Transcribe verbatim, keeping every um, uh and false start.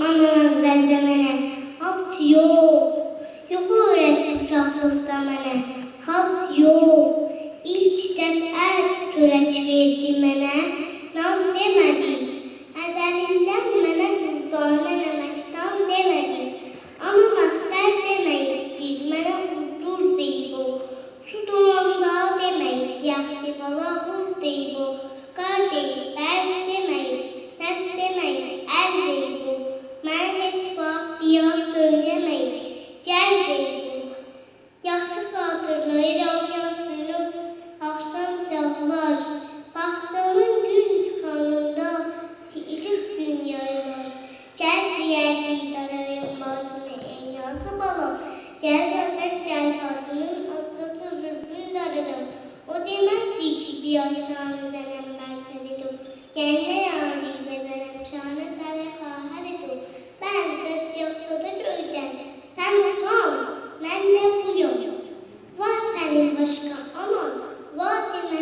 آمان، اولده منه خاچ یوخ، یوخ اؤیرت اوشاقلیقدا منه خاچ یوخ. ایلک دفعه چؤرک وئردی منه، نان دئمه‌دی. ازلیندن منه دوزانه نمک‌دان دئمه‌دی. آمما مستر دئمه‌ییبدی منه اودور دئییب او. سو دوناندا دئمه‌ییب یاخشی بالا بوز دئییب او. قار دئییب برف دئمه‌ییب، دست دئمه‌ییب ال دئییب او. منه هئچ واخت بیر آز سؤیله‌مه‌ییب گل دئییب او. یاخشی خاطیرلاییرام یاز گونو آخشامجاقلار. باغچانین گون چیخانیندا کی ایشیق گون یاییلار. گل دئیردی داراییم باشینی، ای نازلی بالام. گل دئسن گل باشینین آزجاسا زولفون داراییم. او دئمزدی کی بیر آز شانه‌زنم بر سر تو، گلنه یاری بزنم شانه سر خواهر تو. بلی، داشیاقسا دا گؤیدن، سن اوتان، من ده بویام. وار سنین باشقا آمان، وار دئمه